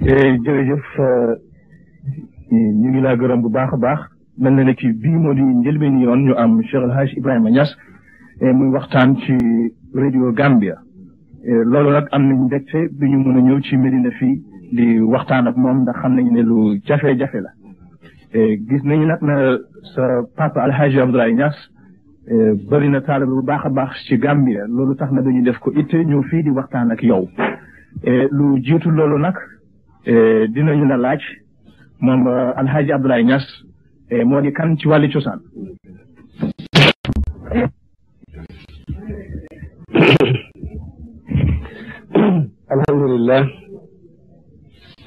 jërëjëf ñu ngi laa gërëm bu baax a baax mel na ne ci bii moo di njëlbeen yoon ñu am Cheikh El Hadj Ibrahima Niass muy waxtaan ci radio Gambia loolu nag am nañ mbégte bi ñu mën a ñëw ci Medina fii di waxtaan ak moom ndax xam nañ ne lu jafe-jafe la gis nañu nag na sa papa El Hadj Abdoulaye Niass bëri na taalibe bu baax a baax ci Gambia loolu tax na dañu def ko itte ñëw fii di waxtaan ak yow lu jiitu loolu nag dinañu la laaj moom El Hadj Abdoulaye Niass moo di kan ci wàllu cosaan. alhamdulilah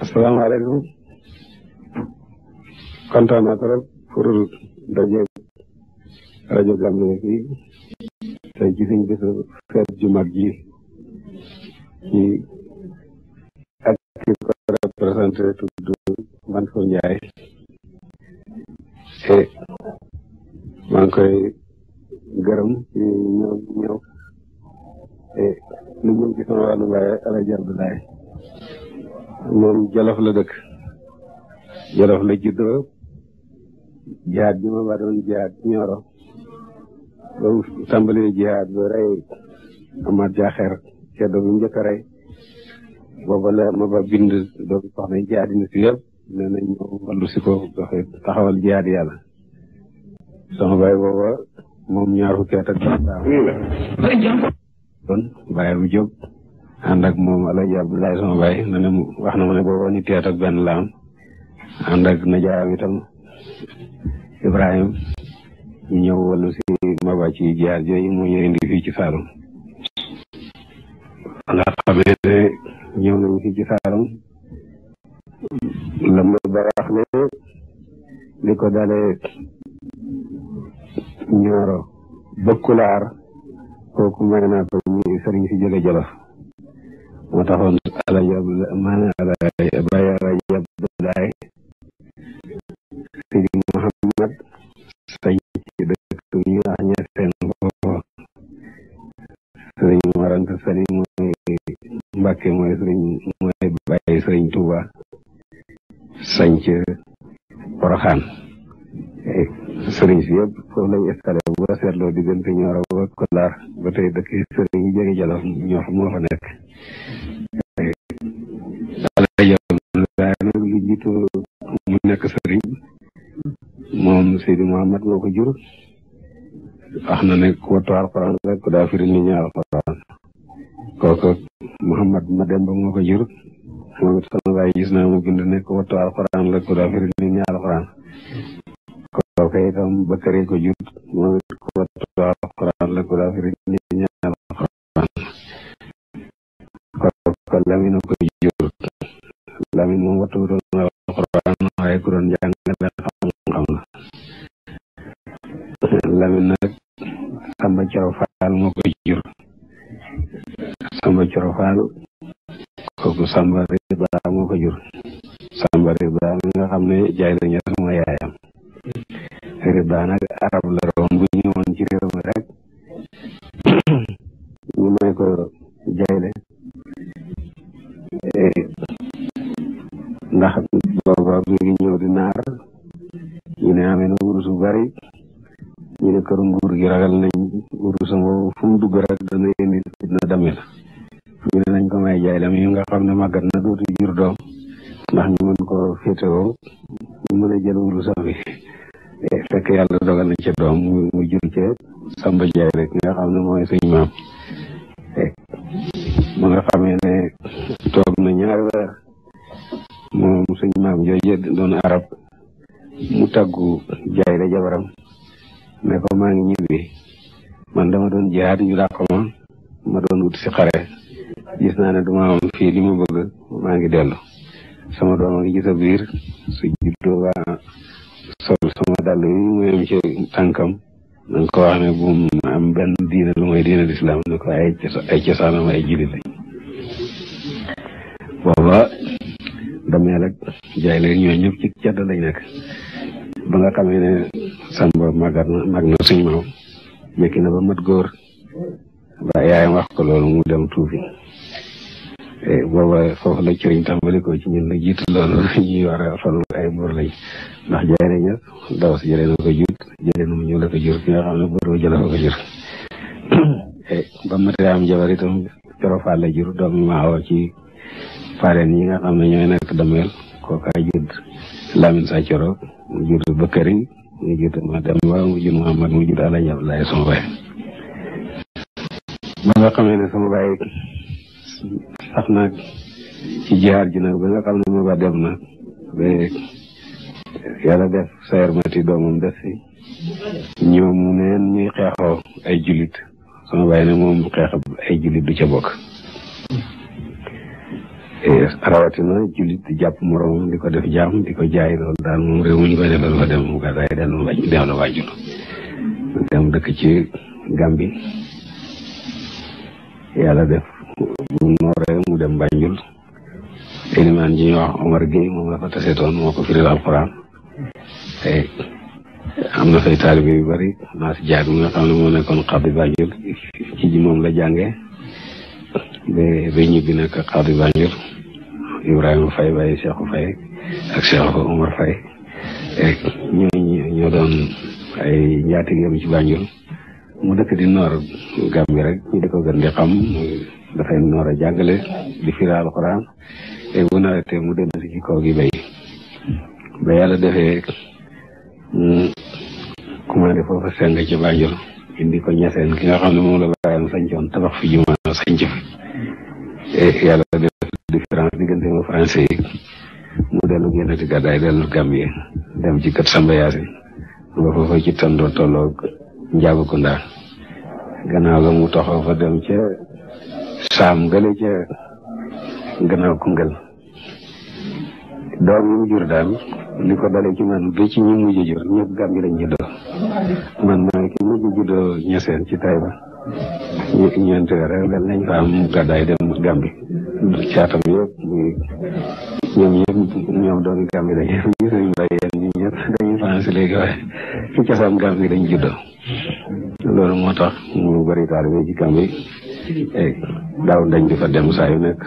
asalaamaaleykum kontaan naa trop pour daje rajo Gambia fii tey ci suñ bésu feet ju mag ji ci ak ki ko représenté tudd Mansour Ndiaye et maa ngi koy gërëm ci ñëw et lu ñëw ci sama wàllu baay Alaaji Abdoulaye moom Jolof la dëkk Jolof la juddoo jihaad bi ma ba doon jihaad Ñoro ba tàmbali jihaad ba rey Amath Jaxeer ceddo bi njëkk a rey booba la ma ba bind doon wax ne jihaad yi si yëpp nee nañ ñëw wallu si ko doxe taxawal jihaad yàlla sama baay booba moom ñaar fukki at ak kon baay bu jóg ànd ak moom Alaaji Abdoulaye sama baay na ne wax na ma ne booba ni teet ak benn la am ànd ak najaayam itam Ibrahim ñu ñëw wallu si maba ci jihaad yooyu moo ñu indi fii ci Saalum nga xamee ne ñëw nañu fii ci Saalum la ma ba wax ne li ko dalee Ñooro Bëkkulaar kooku may naa ko ñu sëriñ si jóge Jolof moo taxoon Alaaji Abdoulaye Sidi Muhammad sañ ci dëkk ñu wax Ñaseen foofu sëriñ Maranta Sali mooy Mbàkke mooy bàyyi sëriñ Tuuba sañ ci Poroxaan sëriñ si yëpp foofu lañu installé bu la seetloo diggante Ñooro ba Kulaar ba tey dëkk sëriñ yi jóge Jolof moo fa nekk Alaaji Abdoulaye nag lu jiitu mu nekk sëriñ moom Seydi Muhammad moo ko jur wax na ne ku wattu alxuraan rek ku daa firi nit ñi alxuraan kooku Muhammad Mademba moo ko jur moom it sama baay gis naa mu bind ne ku wattu alxuraan rek ku daa firi nit ñi alxuraan kooku itam Bakari ko jur moom it ku wattu alxuraan rek ku daa firi nit ñi alxuraan kooku Lamine ko jur Lamine moom wattu doon alxuraan waaye ku doon jàngale xam-xam la Lamine nag Samba Coro Faal moo koy jur Samba Coro Faal kooku Samba Riba moo ko jur Samba Riba mi nga xam ne jaay la ñes mooy yaayam Riba nag arab la roon bu ñëwoon ci réew mi rek ñu may ko jayle ndax booba mi ngi ñëw di naar ñu ne amee na wurus bu bari ñu ne këru nguur gi ragal nañ wurusam boobu fu mu dugg rek dana indi dina damel ñu ne nañ ko may jaay lam yu nga xam ne màggat na dootu jur doom ndax ñu mën ko féetewoo ñu mën a jël wurusam bi fekk yàlla dogal na ca doom mu jur ca Samba Jaay rek nga xam ne mooy suñ maam ma nga xamee ne toog na ñaari weer moom suñ maam jooju doon arab mu tàggu jaay la jabaram ne ko maa ngi ñibbi man dama doon jihaad ñu dàq ma doon wut si xare gis naa ne duma am fii li ma bëgg maa ngi dellu sama doom a ngi ci sa biir su juddoo waa sol sama dàll yi mu yem ci tànkam nañ ko wax ne bu am benn diine lu mooy diine lislaam ne ko ay cosaanam ay jullit lañ booba dameel ak jaay leen ñoo ñëpp ci cedd lañ nekk ba nga xamee ne Samba mag na suñ maam jekki na ba mat góor ba yaayam wax ko loolu mu dem tuufi booba foofu la cëriñ tàmbali ko ci ñun la jiitu loolu ñuy war a fal ay buur lañ ndax jaay nañu daw si jëlee na ko jur jëlee na mu ñëw la ko jur ki nga xam ne buur jëla ko jur ba matee am jabar itam Coro Faal la jur doomi Maawo ci Faaleen yi nga xam ne ñooy nekk dameel kooka jur Lamin Sa Coro mu jur Bakari mu jur ma dem ba mu jur Muhammad mu jur Alaaji Abdoulaye sama baay ba nga xamee ne sama baay sax nag ci jihaar ji nag ba nga xam ne ma ba dem na ba yàlla def Sayer Mati doomam def si ñoom mu neen ñuy xeexoo ay jullit sama baay ne moom xeex ay jullit du ca bokk rawatina jullit di jàpp moroomam di ko def jaam di ko jaay loolu daal moom réew mu ñu koy defal fa dem mu gàddaay dellu wàjjul dem dëkk ci Gàmbi yàlla def bu nooree mu dem Banjul élimaan ji ñuy wax Omar Gueye moom la fa tasetoon moo ko firil alxuraan te am na fay taalibe yu bari naa si jaar mi nga xam ne moo nekkoon xaddi Banjul ci ji moom la jànge ba ñibbi nekk xaddi Banjul Ibrahima Faye Baye Cheikhou Faye ak Cheikh Omar Faye ñoo doon ay njaatigéem ci Banjul mu dëkk di noor Gàmbi rek ñu di ko gën di xam dafay noor a jàngale di firi alxuraan te bu nawetee mu dellu si ci kaw gi bay ba yàlla defee commandé foofa seng ci Banjul indi ko ñeseen ki nga xam ne moom la bàyyam sañcoon tabax fi jumaa sañc fi yàlla def différence diggante ma français yi mu dellu génnati gàddaay dellu Gambie dem ci kër Samba Yaasin nga foofa ci tandoo tolloog Njaabukounda gannaaw ga mu toxoo fa dem ca Saam gële ca gannaaw Koungheul doom yi mu jur daal li ko dalee ci man ba ci ñi mujj jur ñëpp Gàmbi lañ juddoo man maa ki mujj juddoo ñeseen ci Taïba ñeenti weer rek lañ fa am gàddaay dem Gàmbi caatam yëpp ñoom doomi Gàmbi lañ gisuñu mbay yéen ñi ñëpp dañuy français léegi waaye ci cosaan Gàmbi lañ juddoo loolu moo tax mu bari taalibe ci Gàmbi daaw dañ di fa dem saa yu nekk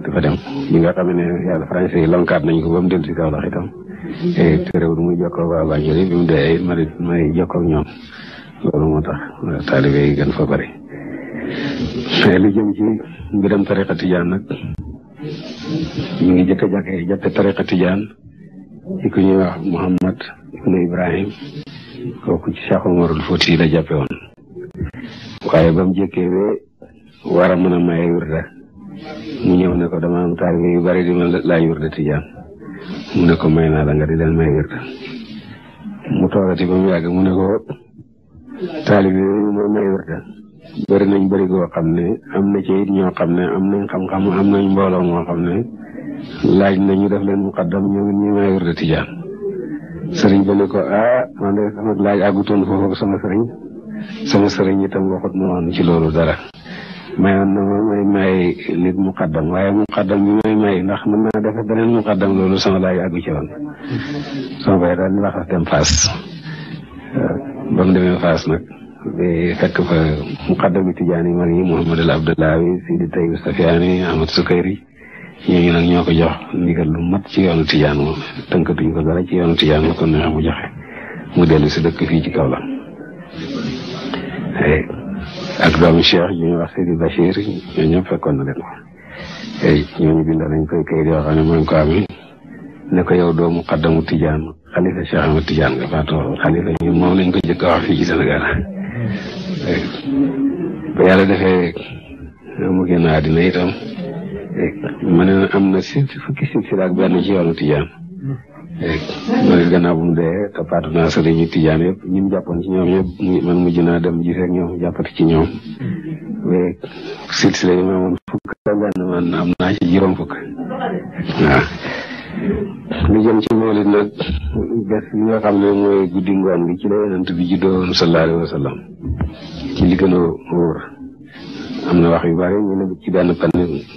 di fa dem bi nga xam ne yàlla français yi lonkaat nañ ko ba mu dellu si Kaolack itam te réewul muy jokkoo waa Banjul bi mu dee may jokkoo ak ñoom loolu moo tax taalibe yi gën fa bari li jëm ci mbiram tariqa tijaan nag ñu ngi jëkk a jàppe tariqa tijaan ci ku ñuy wax Muhammad ibnu Ibrahim kooku ci Cheikh Omarul Fouti la jàppe woon waaye ba mu jëkkee ba war a mën a maye wirda mu ñëw ne ko dama am taalibe yu bari di ma laaj wirda tijaan mu ne ko may naa la nga di leen may wirda mu toogati ba mu yàgg mu ne ko taalibe yooyu ma may wirda bëri nañ bëri koo xam ne am na ci it ñoo xam ne am nañ xam-xam am nañ mbooloo moo xam ne laaj nañu def leen muqaddam ñoo ngi ñu may wirda tijaan sëriñ ba ne ko man de sama laaj àggutoon foofu sama sëriñ itam waxut ma woon ci loolu dara mayoon na ma may nit muqaddam waaye muqaddam bi may ndax mën naa def beneen muqaddam loolu sama laaj àggu ci woon sama bay daal di laxas dem Faas ba mu demee Faas nag fekk fa muqaddami tijaan yi mag yi Muhammadul Abdullahi Sidi Tayyib Safiyaani Ahmad Sukayri ñooñu nag ñoo ko jox ndigal lu mat ci yoonu tijaan moom tënkatuñ ko dara ci yoonu tijaan la ko neex mu joxe mu dellu si dëkk fii ci Kaolack ak doomu Cheikh ñu ñuy wax Sidi Bachir ñoo ñëpp fekkoon na leen ñooñu bind nañ koy kayit yoo xam ne mooy ko amee ne ko yow doomu xaddamu tijaan xalifa Cheikh Ahmad Tijaan nga faatoo xalifa ñu moom lañ ko jëkk a wax fii ci Sénégal ba yàlla defee mu génn àddina itam ma ne am na fukki silsila ak benn ci yoonu tijaan ma ne gannaaw bu mu dee toppaatu naa sëriñu tijaan yëpp ñun jàppoon ci ñoom yëpp man mujj naa dem gisee ak ñoom jàppati ci ñoom mais silsila yi ma amoon fukk ak benn man am naa ci juróom fukk waaw lu jëm ci mawlid nag bés bi nga xam ne mooy guddi ngoon bi ci la yonent bi juddoo sallallahu alayhi wa sallam ci li gën a wóor am na wax yu bari ñu ne ci benn fan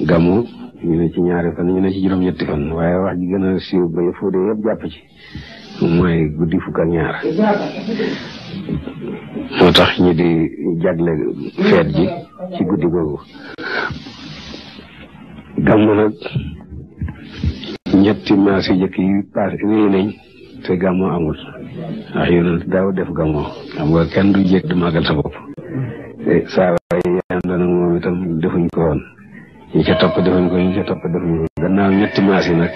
gàmmu ñu ne ci ñaari fan ñu ne ci juróom-ñetti fan waaye wax ji gën a siiw ba fóode yëpp jàpp ci mooy guddi fukk ak ñaar moo tax ñi di jagle feet ji ci guddi googu gàmmu nag ñetti maas yu jëkk yi paase wéy nañ te gàmmu amul ndax yonent daaw def gàmmu xam nga kenn du jéeg du màggal sa bopp saa waay yaam la nag moom itam defuñ ko woon ñi ca topp defuñ ko ñi ca topp defuñ ko gannaaw ñetti maas yi nag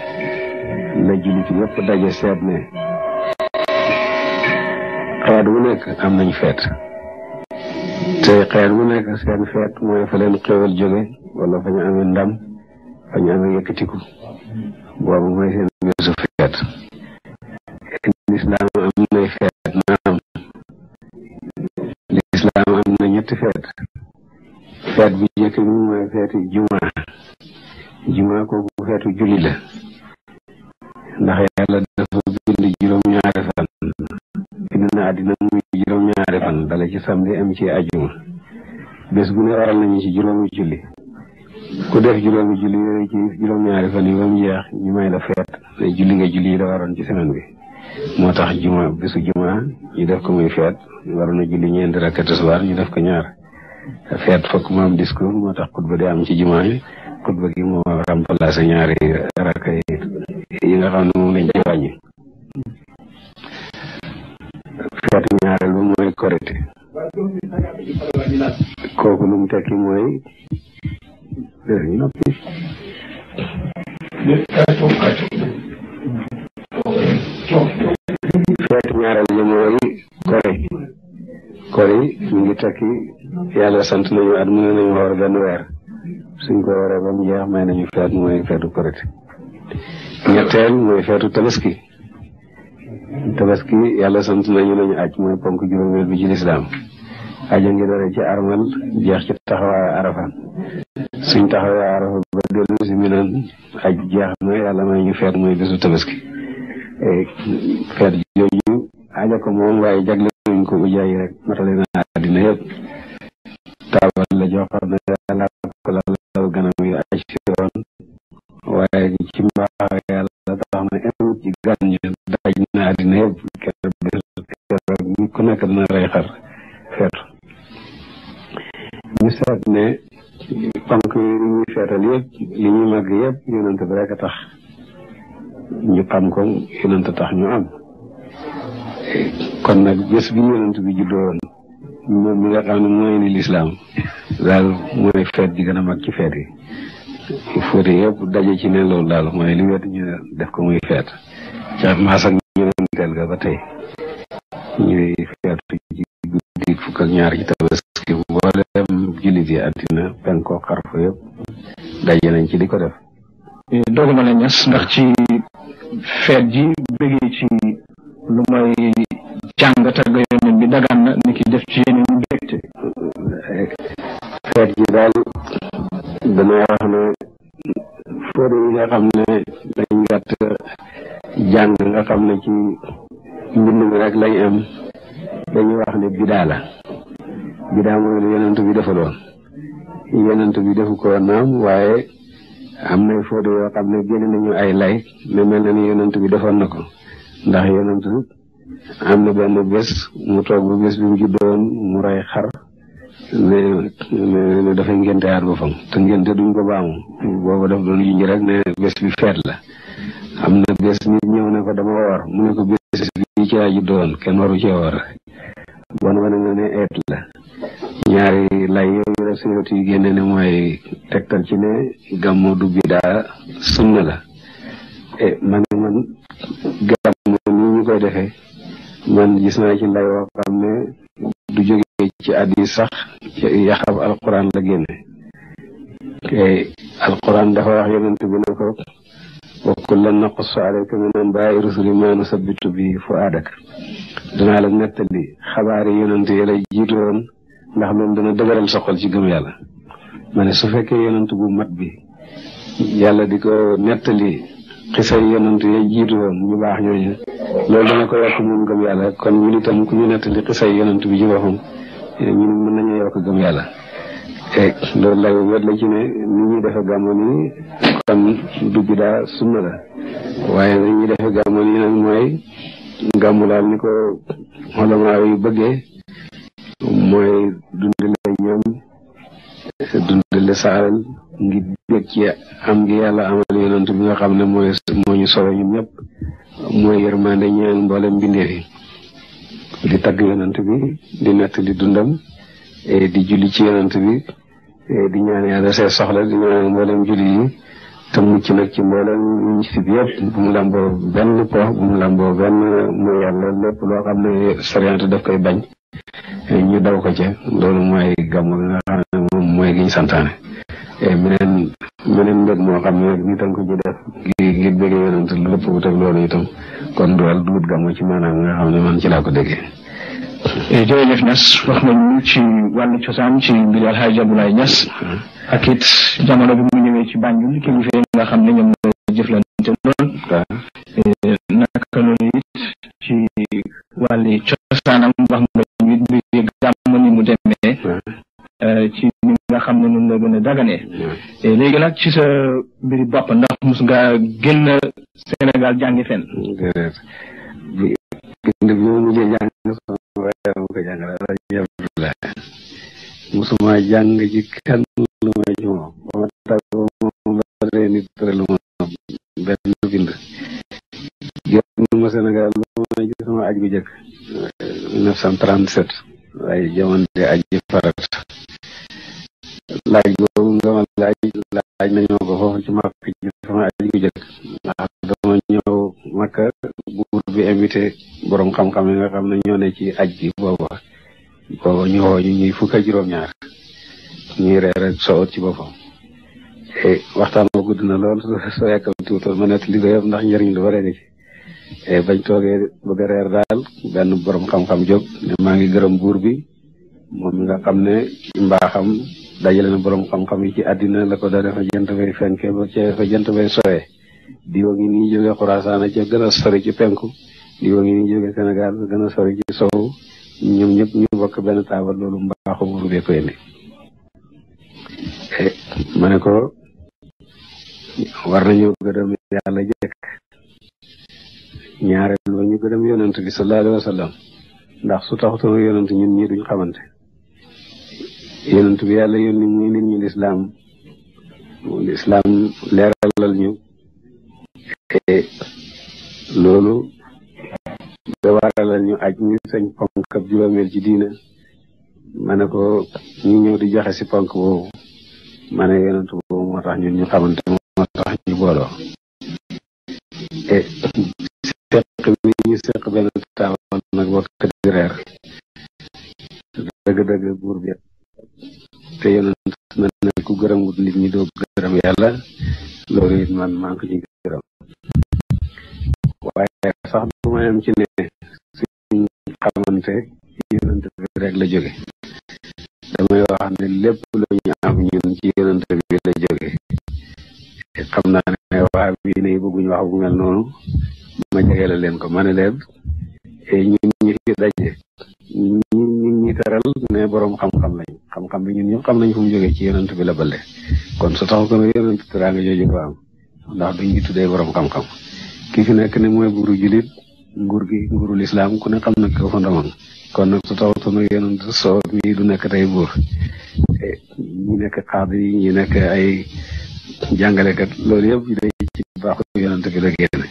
la jullit yëpp daje seet ne xeet wu nekk am nañ feet te xeet wu nekk seen feet mooy fa leen xéwal jóge wala fa ñu amee ndam fa ñu amee yëkkatiku boobu mooy seen bésu feet lislaam am nay feet maanaam lislaam am na ñetti feet feet bu jëkk bi mooy feeti juma kooku feetu julli la ndax yàlla dafa bind juróom-ñaari fan bind na àddina muy juróom-ñaari fan dala ci samedi am ci ajuma bés bu ne waral nañu ci juróomi julli ku def juróomi julli yooyu ci juróom-ñaari fan yi ba mu jeex ñu may la feet ne julli nga julli yi la waroon ci semaine bi moo tax juma bésu juma ñu def ko muy feet waroon a julli ñeenti rakka tisbaar ñu def ko ñaar feet fokk mu am discours moo tax xutba di am ci juma yi xutba gi moo remplacé ñaari rakka yi nga xam ne moom lañ ci wàññi feetu ñaareel ba mooy korite kooku lu mu tekki mooy ñu noppi feetu ñaareel ba mooy kori ñu ngi tekki yàlla sant nañu at mu ne nañu xoor benn weer suñ ko waree ba mu jeex may nañu feet mooy feetu korite ñetteel mooy feetu tabaski yàlla sant nañu aj mooy ponk juróomeel bi ci lislaam aja ngi dore ci armal jeex ci taxawaay arafa suñ taxawaay arafa ba dellu si minan aj jeex na yàlla may ñu feet mooy bésu tabaski feet yooyu aja ko moom waaye jagle luñ ko ujaay rek matale na àddina yëpp taabal la joo xam ne yàlla ko la ganam yu aj si woon waaye ci mbaax yàlla tax na em ci gan ñi daj na àddina yëpp keroog ku nekk dina rey xar feetu ñu seet ne ponk yi ñuy feetal yëpp li ñuy màgg yëpp yonent bi rek a tax ñu xam ko yonent tax ñu am kon nag bés bi yonent bi juddoon moom mi nga xam ne mooy ni lislaam daal mooy feet ji gën a mag ci feet yi fóote yëpp daje ci ne loolu daal mooy li wet ñu def ko muy feet ca maas ak ñenenteel ga ba tey ñuy feetu ci guddi fukk ak ñaar ci tabaski mboolem jullit yi àddina penko xarfa yëpp daje nañ ci di ko def dogu ma la ñas ndax ci feet ji bëggee ci lu mooy jàng tagg yonent bi dagaan na ni ki def ci yeneen mbégte feet ji daal dana wax ne fóote yi nga xam ne dañ gàtt jàng nga xam ne ci mbind mi rek lañ am dañuy wax ne bidaa la bidaa mooy lu yonent bi defaloon yonent bi defu ko naam waaye am nay fóote yoo xam ne génne nañu ay lay ne mel na ni yonent bi defoon na ko ndax yonent am na benn bés mu toog bu bés bi mu juddoon mu rey xar ne dafay ngente aat boppam te ngente duñ ko baamu booba daf doon junj rek ne bés bi feet la am na bés nit ñëw ne ko dama woor mu ne ko bés bi ci laa juddoon kenn waru cee woor bon wane nga ne eet la ñaari lay yooyu la suyoti yi génne ne mooy tegtal ci ne gàmmu du bidaa sunna la man gàmmu ni ñu koy defee man gis naa ci lay woo xam ne du jógee ci hadiis sax yaxab alquran la génne alquran dafa wax yonent bi ne ko wa kullan naqussu alayka min anbaa'i rusuli maa nusabbitu bihi fu'aadak danaa la nettali xabaari yonent yi la jiitu woon ndax loolu dana dëgëral sa xol ci gëm yàlla ma ne su fekkee yonent bu mat bi yàlla di ko nettali xisa yonent yi jiitu woon ñu baax ñooñu loolu dana ko yokk moom gëm yàlla kon ñun itam ku ñu nettali xisa yonent bi ci boppam ñun mën nañu yokk gëm yàlla loolu lay wet la ci ne ni ñuy defe gàmmu ni kon du bidaa sunna la waaye ni ñuy defe gàmmu ni nag mooy gàmmu daal ni ko xolamaa yu bëggee mooy dundale ñoom dundale saaral ngir bég ci am gi yàlla amal yonent bi nga xam ne moo ñu solo ñun ñëpp mooy yërmande ñeel mboolem mbindeef yi di tagg yonent bi di nett di dundam di julli ci yonent bi di ñaan yàlla see soxla di ñaan mboolem julli yi te mucc nag ci mboolem ñu si yëpp bu mu lamboo benn po bu mu lamboo benn mooy yàlla lépp loo xam ne soriante daf koy bañ ñu daw ko ca loolu mooy gàmmu gi nga xam ne moom mooy gi ñu santaane meneen mbég moo xam ne ni tam ko ci def ngir bëggee yonent lu lépp wut ak loolu itam kon dool duut gàmmu ci maanaam nga xam ne man ci laa ko déggee. jërëjëf Niass wax nañu ci wàllu cosaan ci mbiri Alhaji Abdoulaye Niass ak it jamono bi mu ñëwee ci Banjul kilifa yi nga xam ne ñoom la jëflante lool naka noonu it ci wàllu cosaanam wax nga ñu mbiri gàmm ni mu demee ci ni nga xam ne noonu la gën a daganee léegi nag ci sa mbiri bopp ndax mus nga génn Sénégal jàngi fenn bi ma mujjee jàng ko jàngale musuma jàng ci kenn lu may ci moom ba ma tàggoo moom ba dee nit tëralu ma benn bind génn ma Sénégal lu may ci sama aj gu jëkk 1937 waaye jamono de aj ji farat laaj boobu nga ma laaj nañoo ko foofu ci Makka ci sama aj gu jëkk ndax dama ñëw Makka buur bi invité borom xam-xam yi nga xam ne ñoo ne ci aj gi booba ñu woo ñu ñuy fukk ak juróom-ñaar ñuy reer ak sowot ci boppam waxtaan moo gudd na lool soo yàkkal tuutal ma nett li ko yëpp ndax njëriñ lu bare nga ci bañ toogee bëgg a reer daal benn borom xam-xam jóg ne maa ngi gërëm buur bi moom mi nga xam ne ci mbaaxam dajale na borom xam-xam yi ci àddina la ko da defa jant bay fenke ba ca fa jant bay soyee diwa ngi nii jóge Xuraasaan ca gën a sori ci penku diwa ngi nii jóge Sénégal gën a sori ci sowu ñoom ñëpp ñu bokk benn taabal loolu mbaaxu buur bee ko indi ma ne ko war nañu gërëm yàlla jëkk ñaareel ba ñu gërëm yonent bi sallallahu alayhi wa sallam ndax su taxutoon yonent ñun ñii duñ xamante yonent bi yàlla yónni muy nit ñu lislaam leeralal ñu loolu da waralal ñu aj ñu sañ ponk ab juróomeel ci diina ma ne ko ñu ñëw di joxe si ponk boobu ma ne yonent boobu moo tax ñun ñu xamante moo tax ñu booloo seq bi ñu seq benn taawal nag bokk di reer dëgg-dëgg buur bi te yonent na ne ku gërëmut nit ñi doo gërëm yàlla loolu it man maa ngi ko ci gërëm waaye sax du ma yem ci ne suñ xamante yonent bi rek la jóge damay wax ne lépp lu ñu am ñun ci yonent bi la jóge xam naa ne waa bi ne bëgguñu wax bu mel noonu ma jegele leen ko ma ne leen ñun ñi fi daje ñi teral ne borom xam-xam lañ xam-xam bi ñun ñëpp xam nañ fu mu jógee ci yonent bi la bale kon su taxu ko ne yonent teraanga jooju ko am ndax duñ ngi tuddee borom xam-xam ki fi nekk ne mooy buuru julit nguurul islam ku ne xam na ko fa ndamoon kon nag su taxutu nag yonent soo mi du nekk tey buur ñi nekk xaadi yi ñi nekk ay jàngalekat loolu yëpp day ci baaxu yonent bi la génne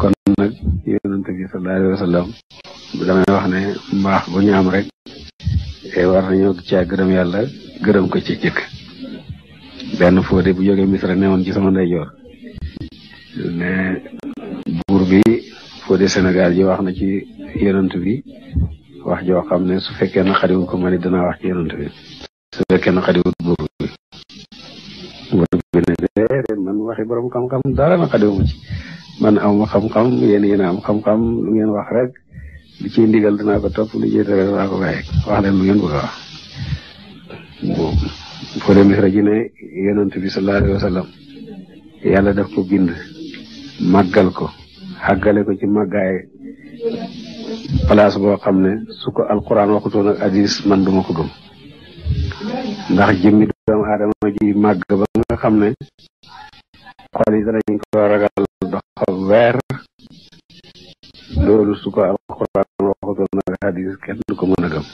kon nag yonent bi sallallahu alayhi wa sallam damay wax ne mbaax bu ñu am rek war nañoo caa gërëm yàlla gërëm ko ci jëkk benn fóode bu jógee Misra newoon ci sama ndeyjoor ne buur bi fóode Sénégal ji wax na ci yonent bi wax joo xam ne su fekkee na xadiwul ko man it danaa wax ci yonent bi su fekkee na xadiwul buur bi ne déedéet man waxi borom xam-xam dara na xadiwuma ci man aw ma xam-xam yéen am xam-xam lu ngeen wax rek li ciy ndigal dinaa ko topp lu ciy tere dinaa ko bàyyi wax leen lu ngeen bëgg a wax foo dem Misra ji ne yonent bi sallallahu alayhi wa sallam yàlla daf ko bind màggal ko xàggale ko ci màggaay place boo xam ne su ko alquran waxutoon ak hadis man duma ko gëm ndax jëmmi doomu aadama ji màgg ba nga xam ne xol yi danañ ko ragal doxa weer loolu su ko alquran waxutoon ak hadis kenn du ko mën a gëm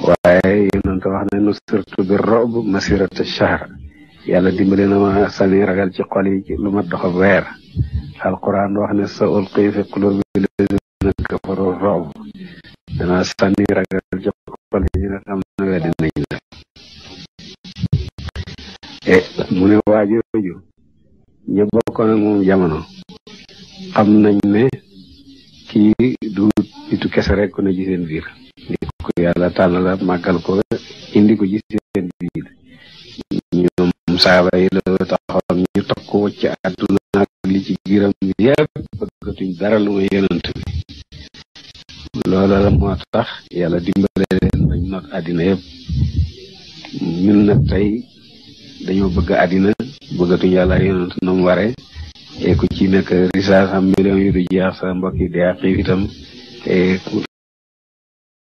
waaye yonent wax ne nusirtu bi rob masirata shahr yàlla dimbale na ma sànni ragal ci xol yi ci lu ma dox weer alquran wax ne sa ulqi fi qulubi lazina kafaru ru'b danaa sànni ragal ci xol yi ñu nga xam ne weddi nañ la mu ne waajooju ña bokkoon ak moom jamono xam nañ ne kii du nitu kese rek ku ne ci seen biir ni ko yàlla tànn la màggal ko indi ko ci seen biir ñoom saaba yi la taxoon ñu toog ko wacc àdduna ak li ci biiram yëpp bëggatuñ dara lu may yonent bi loola la moo tax yàlla dimbale leen bañ not àddina yëpp ñun nag tey dañoo bëgg àddina bëggatuñ yàlla yonent na mu ware ku ci nekk risaas am millions yu du jeex sa mbokk yi dee xiif itam